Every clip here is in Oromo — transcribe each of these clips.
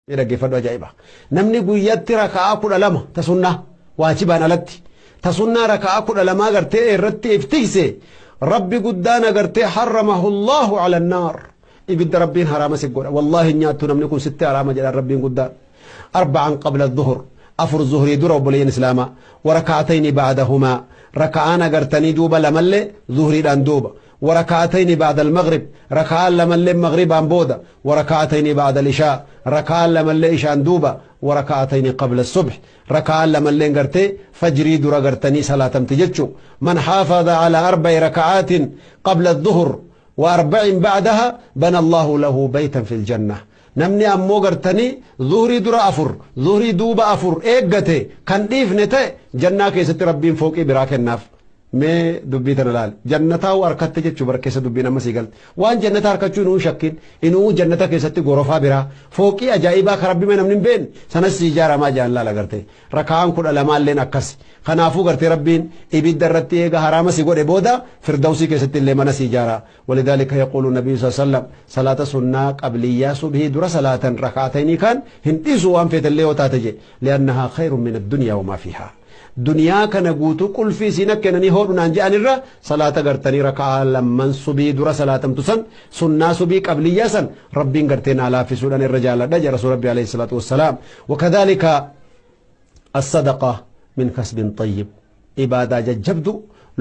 Mee dhaggeeffadhu ajaa'iba. Namni guyyatti raka'aa 12 ta sunnaa waajibaan alatti ta sunnaa raka'aa 12 gartee irratti if tikse Rabbi guddaan agartee harramahu Allahu ala naar. Ibidda Rabbiin haraama si godha. Wallaahi hin nyaattu namni kun sitti haraama jedhaan Rabbiin guddaan. Arba'an qabla dhuhur. Afur zuhrii dura obboleeyyan islaamaa. Waraka'atayni ba'dahumaa. Raka'aan agartanii duuba lamallee zuhriidhaan duuba. وركعتين بعد المغرب ركعة لما اللي مغربان بودا وركعتين بعد العشاء ركعة لما اللي إشان دوبا وركعتين قبل الصبح ركعة لما اللي قرتي فجري درا قرتني صلاة تجتشو من حافظ على 4 ركعات قبل الظهر و4 بعدها بنى الله له بيتا في الجنة. نمني أمو قرتني ظهري درا أفر ظهري دوبا أفر إيقتي كان ديف نتي جنة كيست ربين فوقي براك الناف. Mee dubbii tana laal jannataa harkatte jechuu bara keessa dubbiin amma sii galte waan jannata harkachuu inuu shakkin inuu jannata keessatti gorofaa biraa fooqii ajaa'ibaa ka rabbi namni hin beekne sanas si ijaaramaa jaan laala garte raka'aan 12 illeen akkas kanaafuu gartee rabbiin ibidda irratti eega haraama si godhe booda firdawsii keessatti illee mana si ijaara. Walidaalika yaquulu nabiyyu sallallahu alaihi wasallam salaata sunnaa qabliyyaa subhii dura salaatan raka'atayni kan hin dhiisu waan feetellee yoo taate je li'annahaa khayrun min addunyaa wamaa fiihaa. Duniyaa kana guutuu qulfii isiin akka kennanii hoodhunaan je'an irra salaata gartanii raka'aa lamman subii dura salaatamtu san sunnaa subii qabliyyaa san rabbiin gartee naa laaffisuudhaan irra jaaladha jedha rasuul rabbi alayhi salaatu wassalaam. Wakadhalika as-sadaqa min kasbin tayyib ibaadaa jajjabdu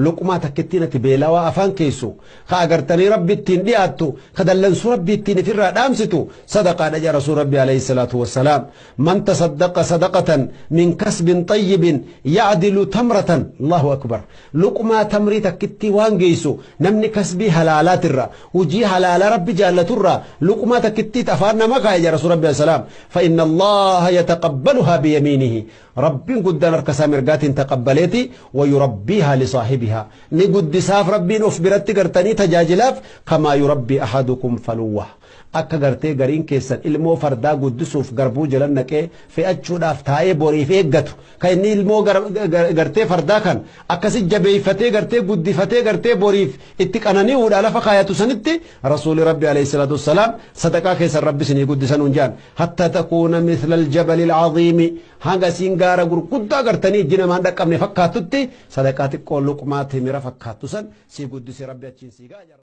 luqmaa takkittiin ati beelawaa afaan keessu ka agartanii rabbi ittiin dhiyaattu ka dallansuu rabbi ittiin ifirraa dhaamsitu sadaqaadha jedha rasuul rabbi alayhi salaatu wassalaam. Man tasaddaqa sadaqatan min kasbin tayyibin yacdilu tamratan allahu akbar luqmaa tamrii takkittii waan geessu namni kasbii halaalaatirra hujii halaalaa rabbi jaallaturra luqmaa takkittii afaan nama kaa'e jedha rasuul rabbi alayhi salaam. Fa inna allaha yataqabbaluhaa biyamiinihi rabbiin guddaan harka isaa mirgaatiin taqabbaleeti wa yurabbiihaa lisaahibihaa ni guddisaaf rabbiin of biratti gartanii tajaajilaaf kamaa yurabbii ahadukum faluwwa akka gartee gariin keessan ilmoo fardaa guddisuuf garbuu jalan naqee fe'achuudhaaf taa'ee boriif eeggatu ka inni ilmoo gartee fardaa kan akkasi jabeeffatee gartee guddifatee gartee boriif itti qanani'uudha lafa kaayatu sanitti rasuuli rabbi alayhi salaatu wassalaam sadaqaa keessan rabbi isinii guddisan hun jaan hatta takuuna mithla aljabali alcaziimi hanga isiin gaara gurguddaa gartanii ijji namaan dhaqqabne fakkaattutti sadaqaa xiqqoo luqmaa timira fakkaattu san sii guddise rabbi achiin sii ga'a.